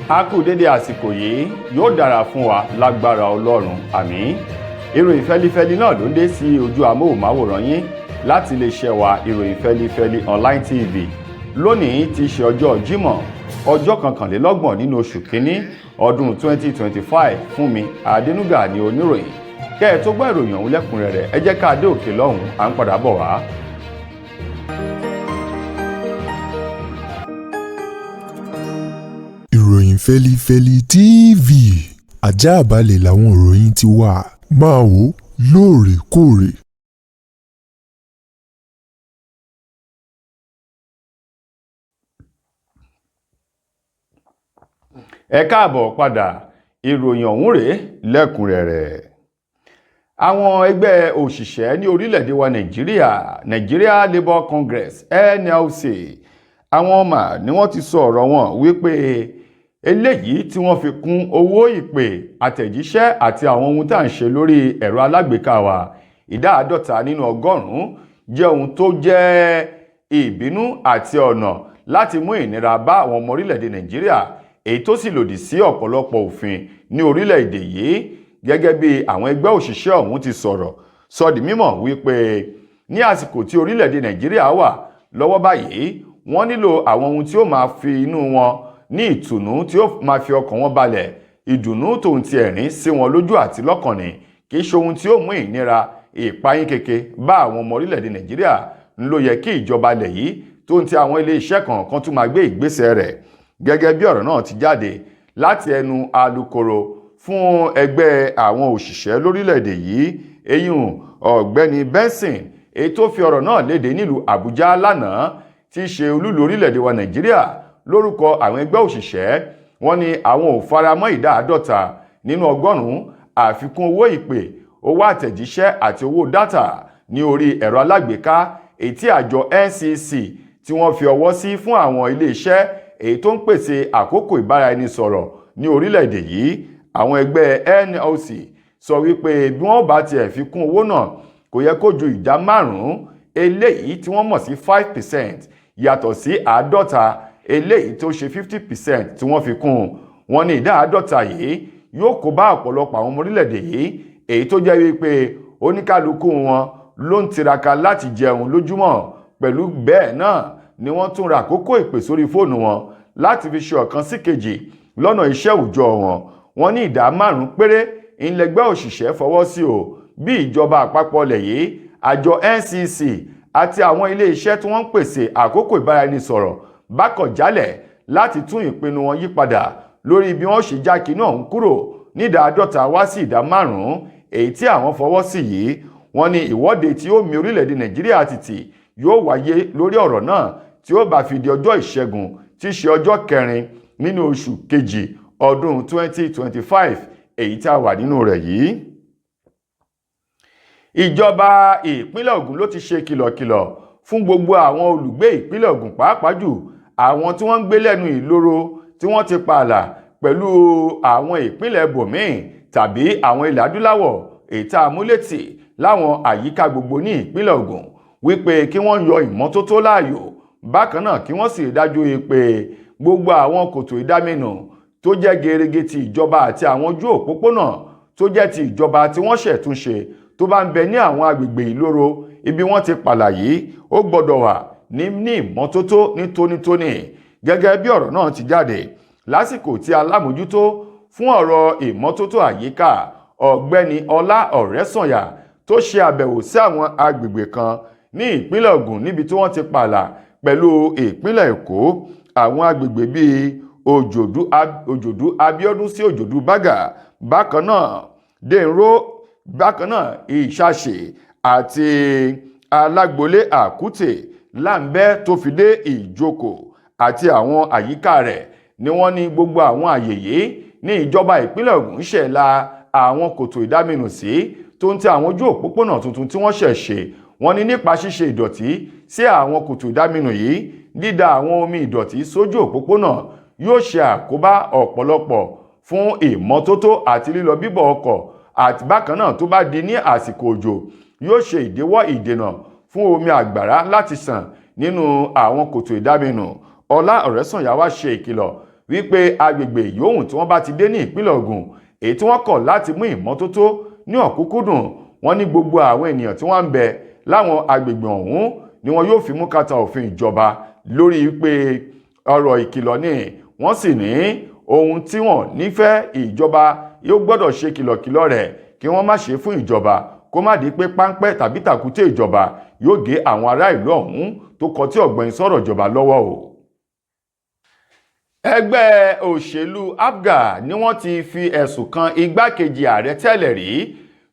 A kú dédé àsìkò yìí, yóò dára fún wa lágbára Ọlọ́run, àmín. Ìròyìn fẹlifẹli náà ló ń dé sí ojú amóhùnmáwòrán yín láti iléeṣẹ́ wa, Ìròyìn Fẹlifẹli Online TV. Lónìí ti ṣe ọjọ́ Jímọ̀, ọjọ́ 21 nínú oṣù kínní ọdún 2025. Fún mi Adénúgà ní oníròyìn. Kẹ́ ẹ tó gbọ́ ìròyìn ọ̀hún lẹ́kùnrẹ́rẹ́, ẹ jẹ́ ká dé òkè lọ́hùn, à ń padà bọ̀ wá. Ìròyìn Fẹ́lifẹ́li TV, ajáàbalẹ̀ làwọn ìròyìn ti wà, máa wò lóòrèkóòrè. Ẹ káàbọ̀ padà, ìròyìn ọ̀hún rèé lẹ́kùnrẹ́rẹ́. Àwọn ẹgbẹ́ òṣìṣẹ́ ní orílẹ̀-èdè wa Nàìjíríà, Nigeria Labour Congress, NLC, àwọn ọmọ ni wọ́n ti sọ ọ̀rọ̀ wọn wípé eléyìí tí wọ́n fi kún owó ìpè, àtẹ̀jíṣẹ́ àti àwọn ohun tá à ń ṣe lórí ẹ̀rọ alágbèéká wa ìdá 50 nínú ọgọ́rùn-ún jẹ́ ohun tó jẹ́ ìbínú àti ọ̀nà láti mú ìnira bá àwọn ọmọ orílẹ̀-èdè Nàìjíríà, èyí tó sì lòdì sí ọ̀pọ̀lọpọ̀ òfin ní orílẹ̀-èdè yìí. Gẹ́gẹ́ bí àwọn ẹgbẹ́ òṣìṣẹ́ ọ̀hún ti sọ̀rọ̀ sọ di mímọ̀ wípé ní àsìkò tí orílẹ̀-èdè Nàìjíríà wà lọ́wọ́ báyìí, wọ́n nílò àwọn ohun tí ó máa fi inú wọn ní ìtùnú, tí ó máa fi ọkàn wọn balẹ̀, ìdùnnú tòun ti ẹ̀rín sí wọn lójú àti lọ́kàn ni, kì í ṣe ohun tí ó mú ìnira ìpayín keke bá àwọn ọmọ orílẹ̀-èdè Nàìjíríà ń ló yẹ kí ìjọba ilẹ̀ yìí tó ń ti àwọn ilé iṣẹ́ kọ̀ọ̀kan tún máa gbé ìgbésẹ̀ rẹ̀. Gẹ́gẹ́ bí ọ̀rọ̀ náà ti jáde láti ẹnu alukoro fún ẹgbẹ́ àwọn òṣìṣẹ́ lórílẹ̀-èdè yìí, eyín ọ̀gbẹ́ni Benson, èyí tó fi ọ̀rọ̀ náà léde nílùú Àbújá lánàá, tí í ṣe olúlu orílẹ̀-èdè wa Nàìjíríà, lórúkọ àwọn ẹgbẹ́ òṣìṣẹ́, wọ́n ní àwọn ò faramọ́ ìdá 50 nínú ọgọ́rùn-ún àfikún owó ìpè, owó àtẹ̀jíṣẹ́ àti owó dátà ní orí ẹ̀rọ alágbèéká, èyí tí àjọ NCC tí wọ́n fi ọwọ́ sí fún àwọn ilé-iṣẹ́ èyí tó ń pèsè àkókò ìbáraẹnisọ̀rọ̀ ní orílẹ̀-èdè yìí. Àwọn ẹgbẹ́ NLC sọ wípé bí wọ́n bá tiẹ̀ fi kún owó náà, kò yẹ kó ju ìdá 5 eléyìí tí wọ́n mọ̀ sí 5%, yàtọ̀ sí 50 eléyìí tó ṣe 50% tí wọ́n fi kún un. Wọ́n ní ìdá 50 yìí yóò kó bá ọ̀pọ̀lọpọ̀ àwọn ọmọ orílẹ̀-èdè yìí, èyí tó jẹ́ wípé oníkálukú wọn ló ń tiraka láti jẹun lójúmọ́. Pẹ̀lú bẹ́ẹ̀ náà ni wọ́n tún ra àkókò ìpè sórí fóònù wọn láti fi ṣe ọ̀kan sí kejì lọ́nà iṣẹ́ òòjọ́ wọn. Wọ́n ní ìdá 5 péré ìlẹ́gbẹ́ òṣìṣẹ́ fọwọ́ sí o. Bí ìjọba àpapọ̀ ilẹ̀ yìí, àjọ NCC àti àwọn ilé iṣẹ́ tí wọ́n ń pèsè àkókò ìbáraẹnisọ̀rọ̀ bá kọ̀ jálẹ̀ láti tún ìpinnu wọn yí padà lórí bí wọ́n ṣe já kinní ọ̀hún kúrò nídà 50 wá sí ìdá 5 èyí tí àwọn fọwọ́ sí yìí, wọ́n ní ìwọ́de tí ó mì orílẹ̀-èdè Nàìjíríà tìtì yóò wáyé lórí ọ̀rọ̀ náà tí ó bá fi di ọjọ́ Ìṣẹ́gun, tí í ṣe ọjọ́ 4 nínú oṣù kejì ọdún 2025 èyí tí a wà nínú rẹ̀ yìí. Ìjọba ìpínlẹ̀ Ògùn ló ti ṣe kìlọ̀kìlọ̀ fún gbogbo àwọn olùgbé ìpínlẹ̀ Ògùn, pàápàá jù àwọn tí wọ́n ń gbé lẹ́nu ìloro tí wọ́n ti pààlà pẹ̀lú àwọn ìpínlẹ̀ bòmíì tàbí àwọn ilẹ̀ adúláwọ̀ èyí tá a múlétì láwọn àyíká gbogbo ní ìpínlẹ̀ Ògùn, wípé kí wọ́n yọ ìmọ́tótó láàyò. Bákan náà, kí wọ́n sì dájú pé gbogbo àwọn kòtò ìdáminù tó jẹ́ gerege ti ìjọba àti àwọn ojú òpópónà tó jẹ́ ti ìjọba tí wọ́n ṣẹ̀túnṣe tó bá ń bẹ ní àwọn agbègbè ìloro ibi wọ́n ti pààlà yìí, ó gbọ́dọ̀ wà ní ìmọ́tótó ní tónítóní. Gẹ́gẹ́ bí ọ̀rọ̀ náà ti jáde lásìkò tí alámòjútó fún ọ̀rọ̀ ìmọ́tótó àyíká, ọ̀gbẹ́ni Ọlá Ọ̀rẹ́sànyà, tó ṣe àbẹ̀wò sí àwọn agbègbè kan ní ìpínlẹ̀ Ògùn níbi tí wọ́n ti pààlà pẹ̀lú ìpínlẹ̀ Èkó, àwọn agbègbè bíi Òjòdú Abíọ́dún sí Òjòdú Bágà, bákan náà Dènró, bákan náà Ìṣàṣe àti Alágbolé Àkútè, Láǹbẹ́ tó fi dé Ìjókòó àti àwọn àyíká rẹ̀, ni wọ́n ní gbogbo àwọn àyè yìí ní ìjọba ìpínlẹ̀ Ògùn ṣẹ̀ la àwọn kòtò ìdáminù sí tó ń tẹ àwọn ojú òpópónà tuntun tí wọ́n ṣẹ̀ ṣe. Wọ́n ní nípa ṣíṣe ìdọ̀tí sí àwọn kòtò ìdáminù yìí, dídà àwọn omi ìdọ̀tí sójú òpópónà yóò ṣe àkóbá ọ̀pọ̀lọpọ̀ fún ìmọ́tótó àti lílọ bíbọ̀ ọkọ̀, àti bákan náà tó bá di ní àsìkò òjò, yóò ṣe ìdíwọ́ ìdènà fún omi àgbàrá láti sàn nínú àwọn kòtò ìdáminù. Ọlá Ọ̀rẹ́sànyà wá ṣe ìkìlọ̀ Wípé agbègbè yòówù tí wọ́n bá ti dé ní ìpínlẹ̀ Ògùn, èyí tí wọ́n kọ̀ láti mú ìmọ́tótó ní ọ̀kúnkúndùn, wọ́n ní gbogbo àwọn ènìyàn tí wọ́n ń bẹ láwọn agbègbè ọ̀hún ni wọn yóò fi mú kàtà òfin ìjọba lórí pé ọ̀rọ̀ ìkìlọ̀ ni. Wọ́n sì ní ohun tí wọ́n nífẹ̀ẹ́ ìjọba yóò gbọ́dọ̀ ṣe kìlọ̀kìlọ̀ rẹ̀ kí wọ́n má ṣe fún ìjọba, kó má di pé páńpẹ́ tàbí tàkúté ìjọba yóò gé àwọn ará ìlú ọ̀hún tó kọtí ọ̀gbìn sọ̀rọ̀ ìjọba lọ́wọ́ o. Ẹgbẹ́ òṣèlú APGA ni wọ́n ti fi ẹ̀sùn kan igbákejì ààrẹ tẹ́lẹ̀ rí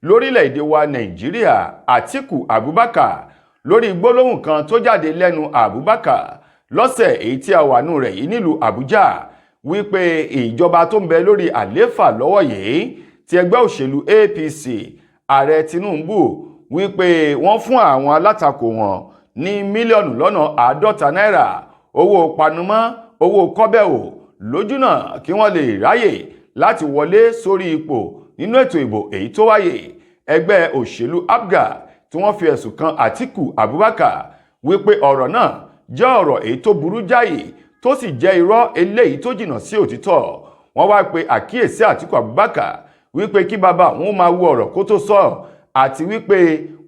lórílẹ̀‐èdè wa Nàìjíríà, Àtíkù Abubakar, lórí gbólóhùn kan tó jáde lẹ́nu Abubakar lọ́sẹ̀ èyí tí a wà nù rẹ̀ yìí nílùú Àbújá, wípé ìjọba tó ń bẹ lórí àlééfà lọ́wọ́ yìí ti ẹgbẹ́ òṣèlú APC, ààrẹ Tinubu, wípé wọ́n fún àwọn alátakò wọn ní mílíọ̀nù lọ́nà 50 náírà owó panumọ́, owó kọ́bẹ̀wò lójúnà kí wọ́n lè ráyè láti wọlé sórí ipò nínú ètò ìbò èyí tó wáyé. Ẹgbẹ́ òṣèlú APGA tí wọ́n fi ẹ̀sùn kan Àtíkù Abubakar wípé ọ̀rọ̀ náà jẹ́ ọ̀rọ̀ èyí tó burú jáì, tó sì jẹ́ irọ́ eléyìí tó jìnnà sí òtítọ́. Wọ́n wá pe àkíyèsí Àtíkù Abubakar wípé kí bàbá òun máa wo ọ̀rọ̀ kó tó sọ, àti wípé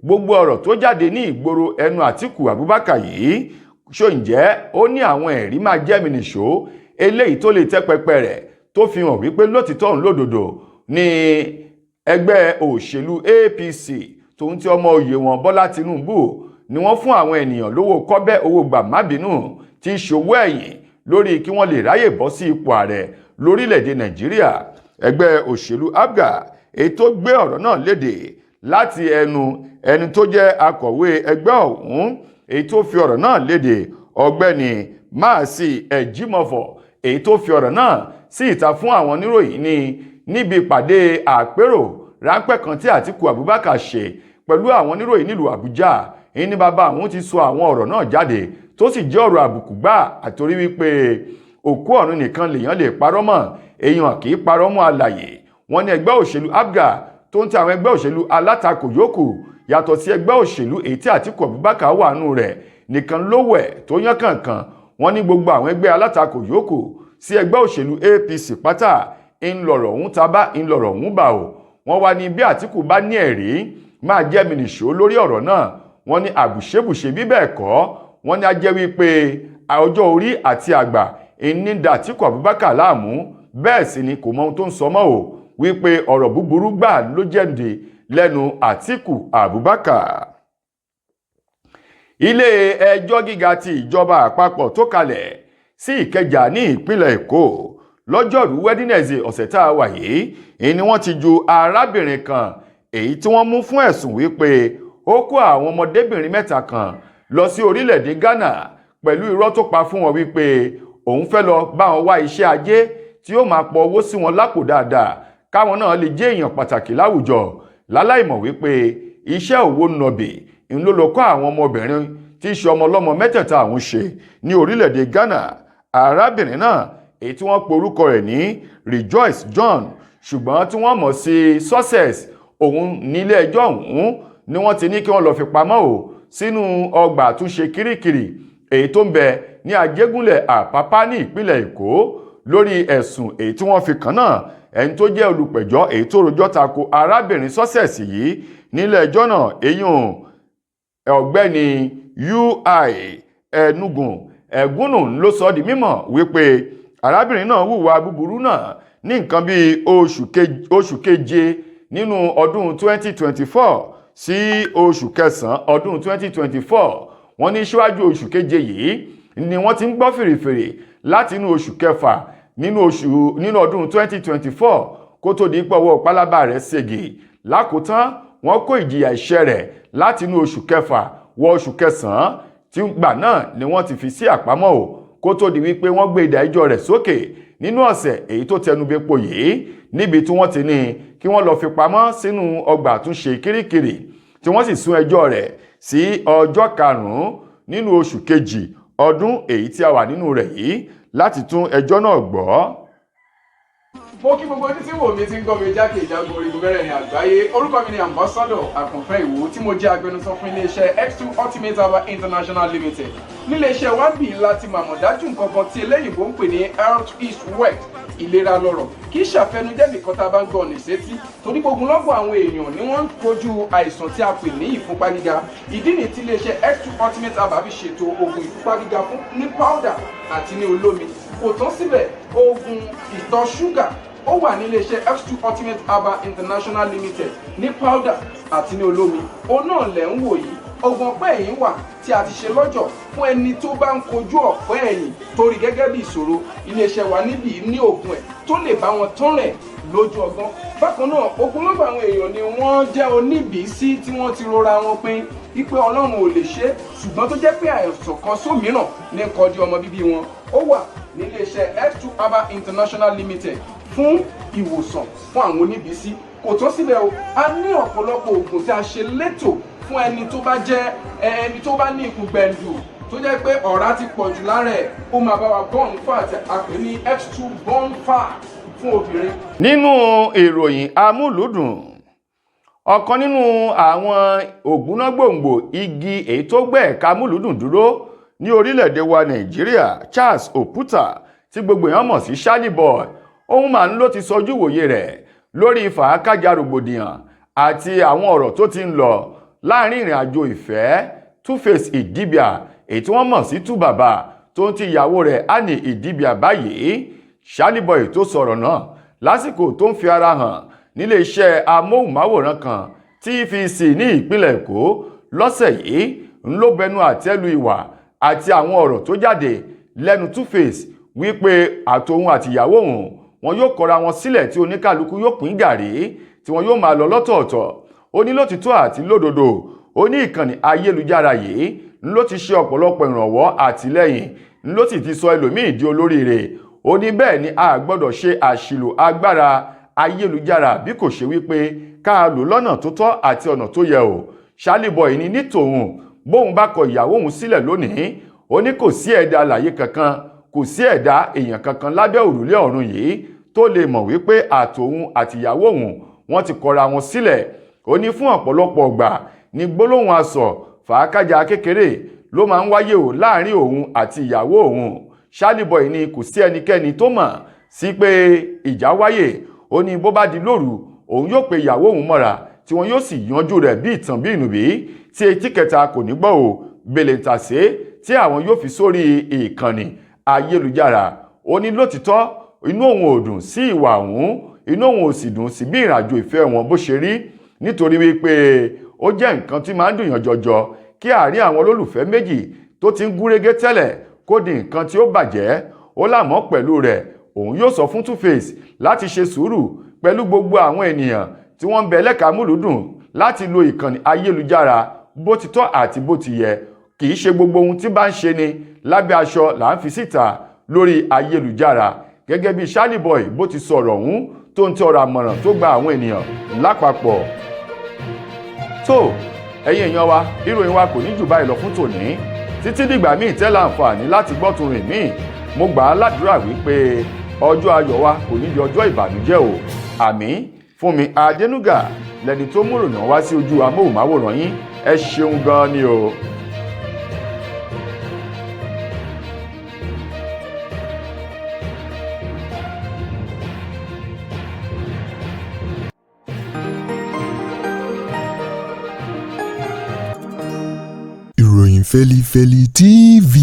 gbogbo ọ̀rọ̀ tó jáde ní ìgboro ẹnu Àtíkù Abubakar yìí, ṣòǹjẹ́ ó ní àwọn ẹ̀rí máa jẹ́ mi nìṣó eléyìí tó lè tẹ́ pẹpẹ rẹ̀, tó fi hàn wípé lótìtọ́ òun lódodo ní ẹgbẹ́ òṣèlú APC tòun tí ọmọ òye wọn Bọ́lá Tinubu ni wọ́n fún àwọn ènìyàn lówó kọ́bẹ́, owó gbà má bínú, tí í ṣòwò ẹ̀yìn lórí kí wọ́n lè ráyè bọ́ sí ipò ààrẹ lórílẹ̀‐èdè Nàìjíríà. Ẹgbẹ́ òṣèlú APGA èyí tó gbé ọ̀rọ̀ náà léde láti ẹnu ẹni tó jẹ́ akọ̀wé ẹgbẹ́ ọ̀hún, èyí tó fi ọ̀rọ̀ náà léde, Ọ̀gbẹ́ni Máàsì Ẹ̀jímọ̀fọ̀, èyí tó fi ọ̀rọ̀ náà sí ìta fún àwọn oníròyìn ní níbi ìpàdé àpérò ráńpẹ́ kan tí Àtíkù Abubakar ṣe pẹ̀lú àwọn oníròyìn nílùú Àbújá, èyí ní bàbá àwọn ti sọ àwọn ọ̀rọ̀ náà jáde, tó sì jẹ́ ọ̀rọ̀ àbùkù gbà, àtorí wípé òkú ọ̀run nìkan lèèyàn lè parọ́ mọ́, èèyàn kì í parọ́ mọ́ alàyè. Wọ́n ní ẹgbẹ́ òṣèlú APGA tó ń tẹ àwọn ẹgbẹ́ òṣèlú alátakò yòókù, yàtọ̀ sí ẹgbẹ́ òṣèlú èyí tí Àtíkù Abubakar wà nù rẹ̀ nìkan ló wẹ̀ tó yán kànkàn. Wọ́n ní gbogbo àwọn ẹgbẹ́ alátakò yòókù sí ẹgbẹ́ òṣèlú APC pátá ńlọrọ̀ ọ̀hún tabá ńlọrọ̀ ọ̀hún bà ó. Wọ́n wá ní bí Àtíkù bá ní ẹ̀rí máa jẹ́ mi nìṣó lórí ọ̀rọ̀ náà, wọ́n ní àbùṣebùṣe, bí bẹ́ẹ̀ kọ́, wọ́n ní á jẹ́ wípé ọjọ́ orí àti àgbà ìní da Àtíkù Abubakar láàmú, bẹ́ẹ̀ sì ni kò mọ ohun tó ń sọ mọ́ o, wípé ọ̀rọ̀ búburú gbà ló jẹ́ǹde lẹ́nu Àtíkù Abubakar. Ilé ẹjọ́ gíga ti ìjọba àpapọ̀ tó kalẹ̀ sí Ìkẹjà ní ìpínlẹ̀ Èkó, lọ́jọ́rú Wẹ́dínẹ̀sì ọ̀sẹ̀ tá a wà yìí ni wọ́n ti ju arábìnrin kan èyí tí wọ́n mú fún ẹ̀sùn wípé ó kó àwọn ọmọdébìnrin mẹ́ta kan lọ sí orílẹ̀-èdè Ghana pẹ̀lú irọ́ tó pa fún wọn wípé òun fẹ́ lọ bá wọn wá iṣẹ́ ajé tí ó máa pọ̀ owó sí wọn lápò dáadáa, káwọn náà lè jẹ́ èèyàn pàtàkì láwùjọ, láláìmọ̀ wípé iṣẹ́ òwò nọ̀bì ń ló lọ kọ́ àwọn ọmọbìnrin tí í ṣe ọmọ ọlọ́mọ mẹ́tẹ̀ẹ̀ta àwọn ṣe ní orílẹ̀-èdè Ghana. Arábìnrin náà, èyí tí wọ́n pe orúkọ rẹ̀ ní Rejoice John, ṣùgbọ́n tí wọ́n mọ̀ sí Success, òun nílé ẹjọ́ ọ̀hún ni wọ́n ti ní kí wọ́n lọ fi pamọ́ o sínú ọgbà àtúnṣe Kirikiri èyí tó ń bẹ ní Àjẹgúnlẹ̀ Àpápá ní ìpínlẹ̀ Èkó lórí ẹ̀sùn èyí tí wọ́n fi kàn náà. Ẹni tó jẹ́ olùpẹ̀jọ́ èyí tó rojọ́ tako arábìnrin Success yìí nílé ẹjọ́ náà, eyín ọ̀gbẹ́ni Ui Ẹnugun Ẹ̀gúnnù, ló sọ di mímọ̀ wípé arábìnrin náà hùwà búburú náà ní nǹkan bíi oṣù keje nínú ọdún 2024 sí oṣù kẹsàn-án ọdún 2024. Wọ́n ní síwájú oṣù keje yìí ni wọ́n ti ń gbọ́ fèrèfèrè láti inú oṣù kẹfà nínú ọdún 2024 kó tó di pé ọwọ́ pálábá rẹ̀ ségi. Lákòótán, wọ́n kó ìjìyà iṣẹ́ rẹ̀ láti inú oṣù kẹfà wọ oṣù kẹsàn-án, tí gbà náà ni wọ́n ti fi sí àpamọ́ o, kó tó di wípé wọ́n gbé ìdájọ́ rẹ̀ sókè nínú ọ̀sẹ̀ èyí tó tẹnubẹ́po yìí, níbi tí wọ́n ti ní kí wọ́n lọ fi pamọ́ sínú ọgbà àtúnṣe Kirikiri, tí wọ́n sì sún ẹjọ́ rẹ̀ sí ọjọ́ 5 nínú oṣù kejì ọdún èyí tí a wà nínú rẹ̀ yìí láti tún ẹjọ́ náà gbọ́. Mo kí gbogbo ojú tí wò mí, tí ń gbọ́ mi jákèjádò orígun mẹ́rẹ̀ẹ̀rin àgbáyé. Orúkọ mi ni Ambassador Àkànfẹ́ Ìwò, tí mo jẹ́ agbẹnusọ fún iléeṣẹ́ X2 Ultimate Herbal International Limited. Níléeṣẹ́ wa bí láti màmọ̀dájú nǹkan kan tí eléyìnbó ń pè ní health is wealth, ìlera lọ́rọ̀. Kì í ṣàfẹnujẹ́ nìkan tá a bá ń gbọ́ ní sétí, torí gbogbo lọ́gbọ̀n àwọn èèyàn ni wọ́n ń kojú àìsàn tí a pè ní ìfúnpá gíga. Ìdí nìyí tí iléeṣẹ́ X2 Ultimate Herbal fi ṣètò oògùn ìfúnpá gíga fún ní powder àti ní olómi. Kò tán síbẹ̀, oògùn ìtọ̀ ṣúgà ó wà ní iléeṣẹ́ X2 Ultimate Herbal International Limited ní powder àti ní olómi. Òun náà lẹ̀ ń wò yìí. Oògùn ọ̀pẹ́ ẹ̀yìn wà tí a ti ṣe lọ́jọ̀ fún ẹni tó bá ń kojú ọ̀pẹ́ ẹ̀yìn torí gẹ́gẹ́ bí ìṣòro. Iléeṣẹ́ wa níbí ní oògùn ẹ̀ tó lè bá wọn tán rẹ̀ lójú ọgbọ́n. Bákan náà, ogunlọ́gọ̀ àwọn èèyàn ni wọ́n jẹ́ oníbìísí tí wọ́n ti rora wọn pin wípé Ọlọ́run ò lè ṣe é, ṣùgbọ́n tó jẹ́ pé àìsàn kan sómìíràn ní kọjú ọmọ bíbí wọn. Ó wà níléeṣẹ́ X2 Herbal International Limited fún ìwòsàn fún àwọn oníbìísí. Kò tán síbẹ̀ o, a ní ọ̀pọ̀lọpọ̀ oògùn tí a ṣe létò fún ẹni tó bá jẹ́ ẹni tó bá ní ikùn gbẹ̀ǹdù, tó jẹ́ pé ọ̀rá ti pọ̀ jù lára ẹ̀. Ó máa bá wa burn fat, a pè ní X2 burn fat fún obìnrin. Nínú ìròyìn amúlùúdùn, ọ̀kan nínú àwọn ògúnnágbòǹgbò igi èyí tó gbé ẹ̀ka amúlùúdùn dúró ní orílẹ̀-èdè wa Nàìjíríà, Charles Oputa, tí gbogbo èèyàn mọ̀ sí Charlie Boy, òun máa ń ló ti sọjú ìwòye rẹ̀ lórí fàákájà rògbòdìyàn àti àwọn ọ̀rọ̀ tó ti ń lọ láàrin ìrìn àjò ìfẹ́ Tuface Idibia, èyí tí wọ́n mọ̀ sí 2Baba, tó ń ti ìyàwó rẹ̀ Annie Idibia báyìí. Charlie Boy tó sọ̀rọ̀ náà lásìkò tó ń fi ara hàn nílé iṣẹ́ amóhùnmáwòrán kan TVC ní ìpínlẹ̀ Èkó lọ́sẹ̀ yìí, ń ló bẹnu àtẹ́lu ìwà àti àwọn ọ̀rọ̀ tó jáde lẹ́nu Tuface wípé àtòun àtìyàwó òun wọn yóò kọra wọn sílẹ̀, tí oníkálukú yóò pín gàrí, tí wọn yóò máa lọ lọ́tọ̀ọ̀tọ̀. Ó ní lótìtọ́ àti lódodo, ó ní ìkànnì ayélujára yìí ló ti ṣe ọ̀pọ̀lọpọ̀ ìrànwọ́ àtìlẹ́yìn, ló sì ti sọ ẹlòmíì di olóríire. Ó ní bẹ́ẹ̀ ni a gbọ́dọ̀ ṣe àṣìlò agbára ayélujára, bí kò ṣe wípé ká lò lọ́nà tó tọ́ àti ọ̀nà tó yẹ o. Charlie Boy ní ní tòun, bóun bá kọ ìyàwó òun sílẹ̀ lónìí, ó ní kò sí ẹ̀dá alààyè kankan, kò sí ẹ̀dá èèyàn kankan lábẹ́ òrùlé ọ̀run yìí tó lè mọ̀ wípé àtòun àtìyàwó òun wọ́n ti kọra wọn sílẹ̀. Ó ní fún ọ̀pọ̀lọpọ̀ ọgbà ní gbólóhùn asọ̀ fàákájà kékeré ló máa ń wáyé o láàrin òun àti ìyàwó òun. Charlie Boy ní kò sí ẹnikẹ́ni tó mọ̀ sí pé ìjà wáyé. Ó ní bó bá di lóru, òun yóò pe ìyàwó òun mọ́ra, tí wọn yóò sì yanjú rẹ̀ bí ìtàn bí ìnùbí, tí etí kẹta kò ní gbọ́ o, bèlèǹtàṣé tí àwọn yóò fi sórí ìkànnì ayélujára. Ó ní lótìtọ́, inú òun ò dùn sí ìwà òun, inú òun ò sì dùn sí bí ìrìnàjò ìfẹ́ wọn bó ṣe rí, nítorí wípé ó jẹ́ nǹkan tí máa ń dùnyàn jọjọ kí àárín àwọn olólùfẹ́ méjì tó ti ń gúnrégé tẹ́lẹ̀ kó di nǹkan tí ó bàjẹ́. Ó lámọ́ pẹ̀lú rẹ̀, òun yóò sọ fún Tuface láti ṣe sùúrù pẹ̀lú gbogbo àwọn ènìyàn tí wọ́n ń bẹ lẹ́ka múlùúdùn láti lo ìkànnì ayélujára bó ti tọ́ àti bó ti yẹ. Kì í ṣe gbogbo ohun tí bá ń ṣe ni lábẹ́ aṣọ là ń fi síta lórí ayélujára. Gẹ́gẹ́ bí Charlie Boy bó ti sọ̀rọ̀ ọ̀hún, tó ń tọrọ àmọ̀ràn tó gba àwọn ènìyàn lápapọ̀. Tó, ẹ̀yin èèyàn wa, ìròyìn wa kò ní jù báyìí lọ fún tòní. Títí dìgbà míì tẹ́lẹ̀ àǹfààní láti gbọ́ tún rìn míì, mo gbà á ládùúrà wípé ọjọ́ ayọ̀ wa kò ní di ọjọ́ ìbànújẹ́ o. Àmín. Fúnmi Adénúgà lẹni tó mú ìròyìn wá sí ojú amóhùnmáwòrán yín. Ẹ ṣeun gan ni o. Ìròyìn Fẹ́lifẹ́li TV,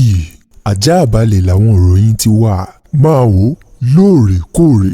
ajáàbalẹ̀ làwọn ìròyìn ti wà. Máa wò lóòrèkóòrè.